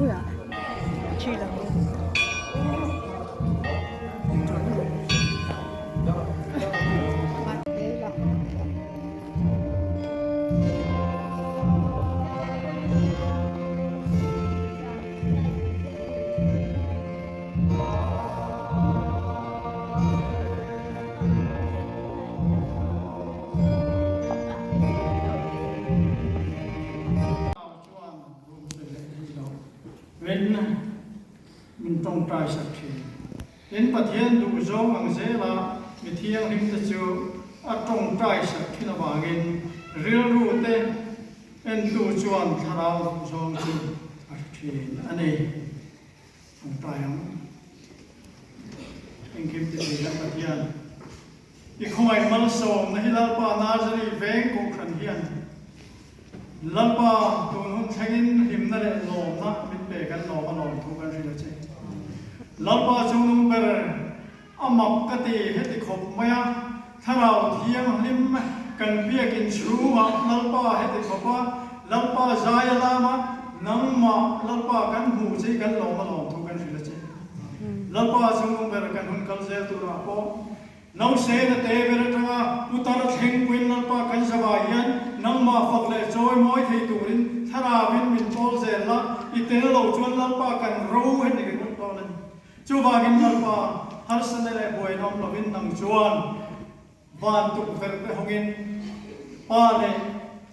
bulah thi lo. Rin min tawngtai sak thin. Tin, Pathian duhzawng ang zela mi thianghlimte chu a tawngtai sak thin avangin rilrute entu chuan thlarau duhzawng chu a hre thin a ni. Tawngtai ang. Engkim ti thei la Pathian. I khawngaih malsawmna hi Lalpa Nazari veng kohhran hian Lalpa tun hun thlengin hlimna leh lawmna min pe kan lawm a lawm thu kan hrilh a che. Lalpa chungnung ber a mak ka ti heti khawp mai a, Thlarau Thianghlim kan biakin chhungah Lalpa heti khawp a, Lalpa zai a lam a, nangmah Lalpa kan hmuh che hi kan lawm a lawm thu kan hrilh a che. Lalpa chungnung ber kan hun kal zel turah pawh Nausena te ber atanga putar thlengpuiin Lalpa kan zavai hian nangmah fak leh chawi mawi thei turin thlarauin min pawl zel la, i tel lo chuan Lalpa kan ro heti ringawt dawn a ni. Chuvangin Lalpa, harsatna leh buaina awm lovin nang chuan van tukverh te hawngin Pa leh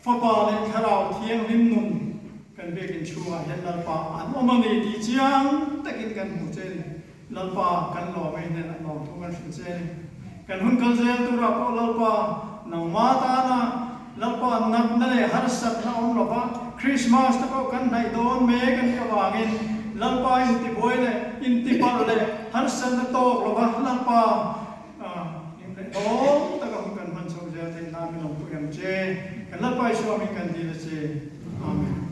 Fapa leh Thlarau Thianghlim nun kan biakin chhungah hian Lalpa an awm a ni tih chiang takin kan hmu che a ni. Lalpa kan lawm e nen an lawm thu kan hrilh che a ni. Kan hun kal zel turah pawh Lalpa nangma tana Lalpa natna leh harsatna awm lova Krismas te pawh kan hnaih dawn mek a nih avangin Lalpa intibuai leh intipalh leh harsatna tawk lova Lalpa in leh dawm taka hun kan hman chhoh zel theih nan min awmpui ang che. Kan Lalpa Isua hming kan dil a che. Amen.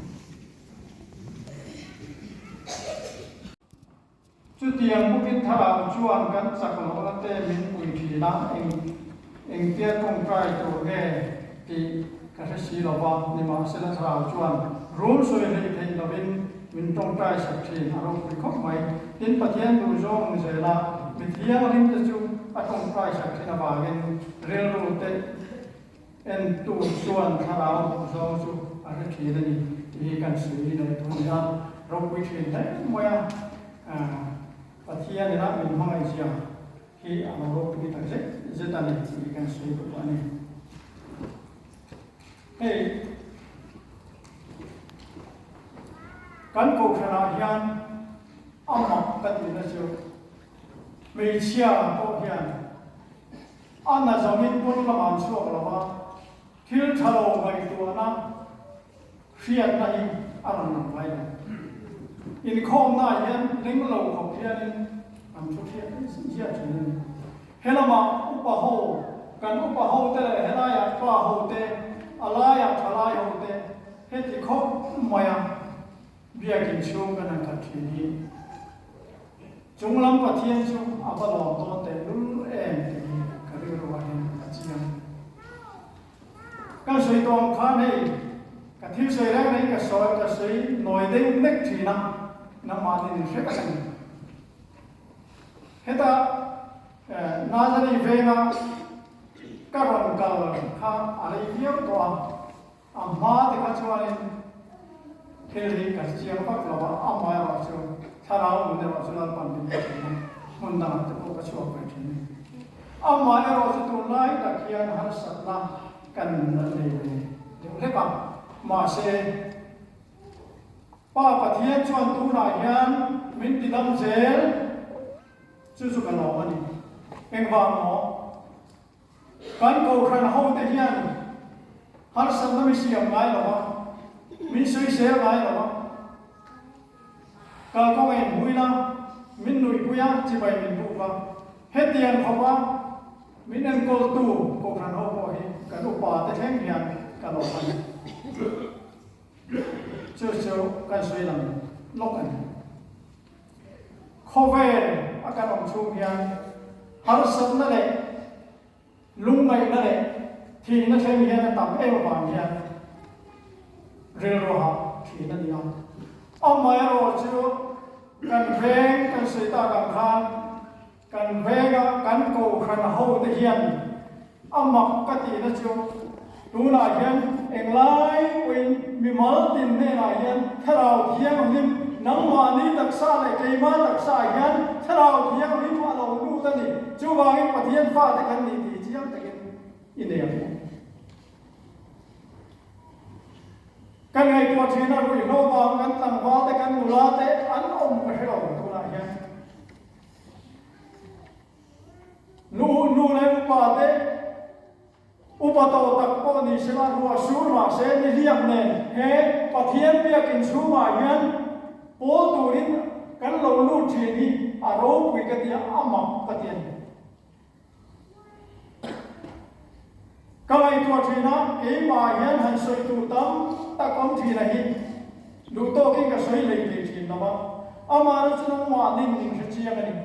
Chutiang bawkin thlarau chuan kan chak lohna te min pui thin a, eng engtia tawngtai tur nge tih ka hre si lo va, nimahsela thlarau chuan rum sawi hlei theih lovin min tawngtai sak thin a ropui khawp mai. Tin, Pathian duh zawng zela mi thianghlim te chu a tawngtai sak thin avangin rilru te Entu chuan thlarau duh zawng chu a hre thin a ni tih hi kan sawi leh duh a ni a, ropui thin hle mai a, Pathian ina min hmangaihzia hi a lo ropui tak zet zet a ni tih hi kan sawi duh a ni. Hei kan kohhranah hian a mak ka tihna chu hmeichhia pawh hian A na zawngin pawn lamah an chhuak lo va, thil tha lo ngaihtuahna hriatna hi a rawn lang ngai lo. Inkhawmnaah hian leng lo khawp hianin an thu hriat ziah thin a ni. He lamah upa ho, kan upa ho te leh helaiah pa ho te, a laiah thalai ho te heti khawp maia Biakin chhung kan han khat thin hi chunglam Pathian chu a va lawm dawn teh lul em tih hi ka rilru ah hian a chiang. Kan sawi tawh ang khan hei ka thil sawi reng reng ka sawi ka sawi nawi deuh nek thin a, nangmah nen in hre vek a ni. Heta Nazari venga ka rawn kal kha a rei viau tawh a, A hma te kha chuanin thil hi ka chiang vak lo a, amaherawh chu thlarau nun erawh chu Lalpan min pe thin a, hmun dangah te pawh ka chhuak ve thin a ni. Amaherawh chu tunlai tak hian harsatna kan la nei ve deuh hlek a, mahse Pa Pathian chuan tunah hian min ti dam zel, chu chu ka lawm a ni. Engvang maw? Kan kohhran hote hian harsatna mi siam ngai lo a, min sawisel ngai lo a, kalkawng a inhmuin a, min nuihpui a, chibai min buk a, hetiang khawpa min enkawltu kohhran ho pawh hi kan upa te thleng hian ka lawm a ni. Chu chu kan sawi lang lawk a ni. Khawvel a kan awm chhung hian harsatna leh lungngaihna leh thihna thleng hian a tam em avang hian rilru hah thin a ni a. Amaherawhchu kan veng kan sawi tak ang khan kan venga kan kohhran hote hian a mak ka tihna chu tunah hian englai pawhin mimal tin hnenah hian Thlarau Thianghlim nangmahni taksa leh keimah taksaah hian Thlarau Thianghlim a lo lut a ni. Chuvangin Pathian fate kan nih tih chiang takin i nei ang u. Kan ngaihtuah thin a, ruihhlo vang kan tlangval te kan nula te an awm ka hre lo tunah hian. Nu nu leh upa te upa tawh tak pawh ni sela ruah sur mahse nihliam nen he Pathian biakin chhungah hian pawl turin kan lo lut thin hi a ropui ka tia a mak ka ti a ni. Ka ngaihtuah thin a, keimah hian han sawi tur tam tak awm thin a hi duh tawkin ka sawi hlei thei thin lo va, amah chu nangmah nin min hre chiang a ni.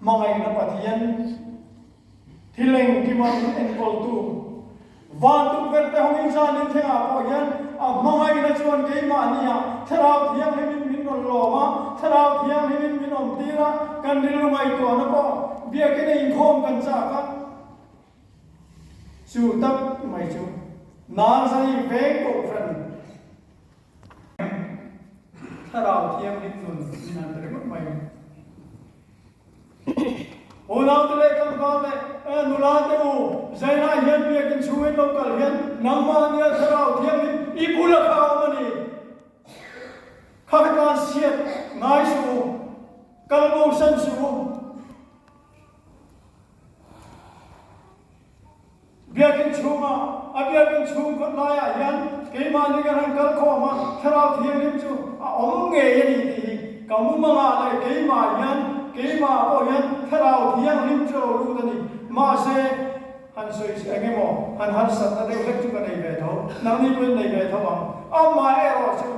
Hmangaihna Pathian thil engkima min enkawltu Van tukverh te hawngin zan in thlengah pawh hian a hmangaihna chuan keimahniah Thlarau Thianghlimin min rawn lawm a, Thlarau Thianghlimin min awm tir a, kan rilru ngaihtuahna pawh biakin a inkhawm kan chak a. Chu tak mai chu Nazari veng kohhran Thlarau Thianghlim nun min han ti ringawt mai. Unaute leh tlangval leh nula te u, Zainah hian biakin chhungin lo kal hian nangmah nia Thlarau Thianghlim i bul a kha awm a ni. Kha ka tan siat ngai suh u, kal bosan suh u. Biakinn chhungah, a biakinn chhung khawt laiah hian keimahni kan han kal khawm a, Thlarau Thianghlim chu a awm ngei a ni tih hi ka mumangah leh keimah hian, keimah pawh hian Thlarau Thianghlim chu a lo lut a ni. Mahse, han sawi eng emaw, han harsatna deuh hlek chu ka nei ve tho, nangni pawhin nei ve tho ang. Amaherawh chu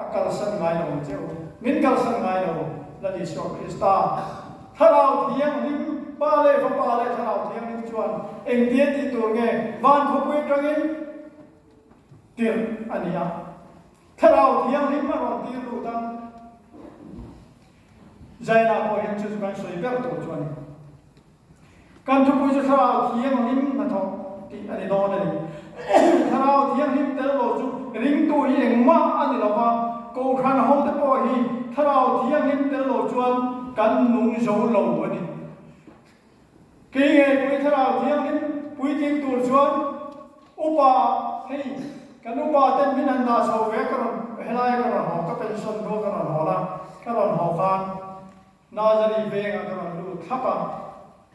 A kalsan ngai lo ang che u. Min kalsan ngai lo, Lal Isua Krista. Thlarau Thianghlim, Pa leh Fapa leh Thlarau Thianghlim chuan engtia tih tur nge van khawpui atangin tirh a ni a. Thlarau Thianghlim a rawn tir lut a. Zaina pawh hian chu chu kan sawi ber tur chu a ni. Kan thupui chu Thlarau Thianghlim hnathawk tih a ni dawn a ni. Thlarau Thianghlim tel lo chu ringtu hi engmah a ni lo va, Kohhran hote pawh hi Thlarau Thianghlim tel lo chuan kan nung zo lo a ni. Kei ngei pui Thlarau Thianghlim puitling tur chuan upa hei kan upa ten min han dah chho ve ka rawn helai ka rawn haw ka pension rual ka rawn haw la ka rawn haw khan Nazari vengah ka rawn lut thlap a,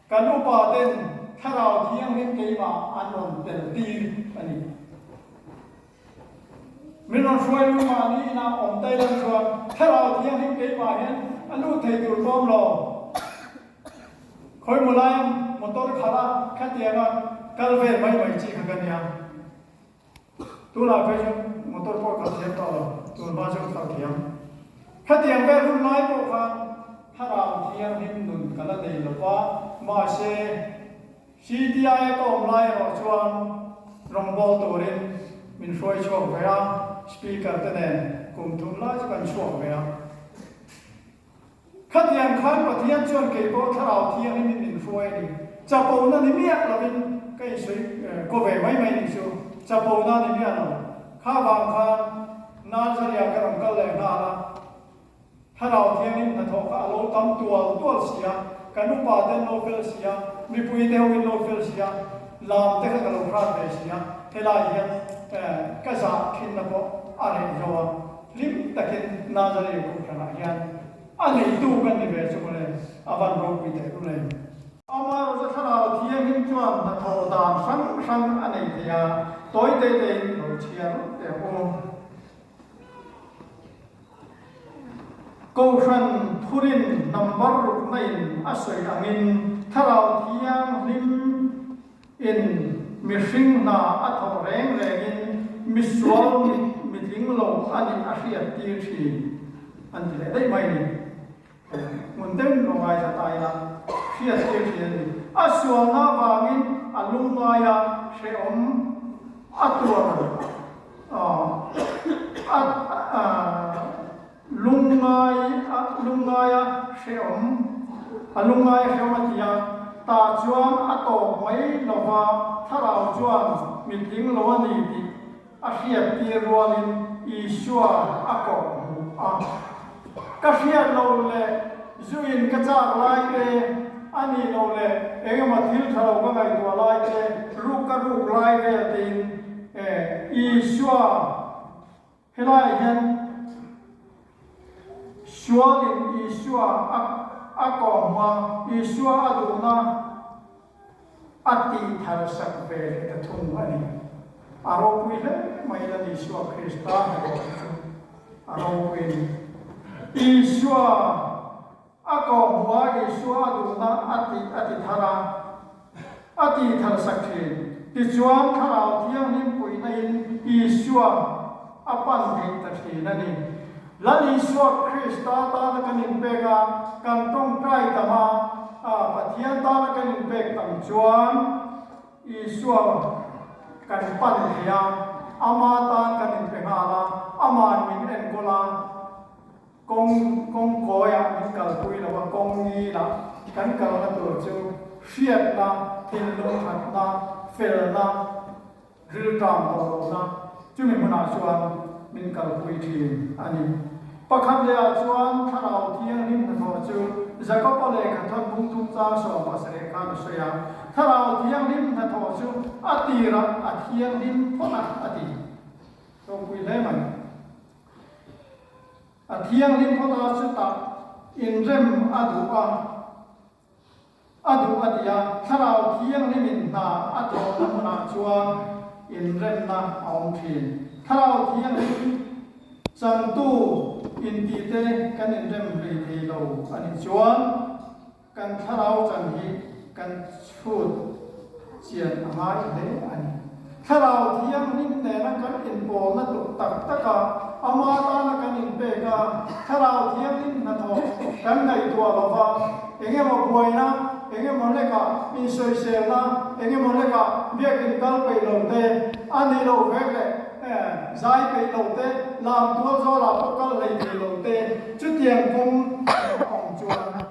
kan upa ten Thlarau Thianghlim keimah an rawn tel tir a ni. Min rawn hruai lu mahni inah awm tai lam chuan Thlarau Thianghlim keimah hian a lut thei tur tlawm lo. Khawi maw laia motor khalh a khatianga kal vel mai mai chi kha ka nia. Tunah phei chuan motor pawh khalh thiam tawh lo, tun hma chuan khalh thiam. Khatiang vel hun lai pawh khan Thlarau Thianghlim nun ka la nei lo va, mahse CTI a ka awm lai erawh chuan rawngbâwl turin min hruai chhuak ve a, speaker te nen kum thum lai chu kan chhuak ve a. Khatiang khan Pathian chuan kei pawh Thlarau Thianghlimin min hruai a ni. Chapona ni miah lovin ka insawi kaw ve mai mai nih chu. Chapona ni miah lo. Kha vang khan Nazaria ka rawn kal leh nghal a. Thlarau Thianghlim hnathawh kha a lo tam tual tual si a, kan upa te an lo fel si a, mipui te ho in lo fel si a, lam te kha ka lo hrat ve si a, helai hian ka zah thinna pawh a reh zo a. Hlim takin Nazareth kohhranah hian a neitu kan ni ve chu mawle, a van ropui teh lul em. Ama Rosa Thlarau Thianghlim chuan hnathawh dan hrang hrang a nei thei a, tawi te tein lo chhiar teh ang u. Kohhran thurin number rukna in a sawi angin Thlarau Thianghlim In mihring hna a thawh reng rengin misual mitling lo a nih a hriat tir thin an ti leh daih mai ni. Hmun deuhin lo ngaithla ta ila hriat tir thin a ni. A sualna avangin a lungngai a, hrehawm a tuar a. A lungngai a lungngai a hrehawm a lungngai a hrehawm a ti a, tah chuan a tawp mai lova thlarau chuan mitling lo a ni tih a hriattir rualin Isua a kawh hmuh a. Ka hriat lo leh zuin ka chak lai te, a nih loh leh engemaw thil tha lo ka ngaihtuah lai te, ruk ka ruk lai vel tein Isua helaiah hian sualin Isua a kawh hmuh a, Isua a duhna a tih thar sak ve leh ta thung a ni. A ropui hle mai Lal Isua Krista hnathawh hi chu a ropui a ni. Isua a kawh hmuh a, Isua a duhna a tih a ti thar a, a tih thar sak thin. Tichuan Thlarau Thianghlim puihna in Isua a pan theih ta thin a ni. Lal Isua Krista tana kan inpek a, kan tawngtai tam a, Pathian tana kan inpek tam chuan Isua kan pan thei a, Ama tan kan inpe nghal a, Ama'n min enkawl a, kawng kawngkawiah min kalpui lo a, kawng ngilah kan kalna tur chu hriatna, thinlung thatna, felna, Rilṭam tawh lohna chumi hmunah chuan min kalpui ṭhin a ni. Pakhat lehah chuan Thlarau Thianghlim hnathawh chu Jakoba lehkha thawn bung tum chang 70 khan a sawi a, Thlarau Thianghlim hnathawh chu a tirah a thianghlim phawt a, a ti. Ropui hle mai. A thianghlim phawt a, chutah inrem a duh a. A duh a ti a, Thlarau Thianghlimin hna a thawhna hmunah chuan inremna a awm thin. Thlarau Thianghlim changtu intihte kan inrem hlei thei lo a nih chuan kan thlarau chan hi kan chhut chian a ngai hle a ni. Thlarau Thianghlim nena kan inpawlna tuk tak taka ama tana kan inpek a, Thlarau Thianghlim hnathawh kan ngaihtuah lo va, eng emaw buaina, eng emaw hlekah insawiselna, eng emaw hlekah biakin kal peih lo te, a ni lo vek leh zai peih lo te, lam tual zawlah pawh kal hlei thei lo te, chutiang kawng a awm chuan.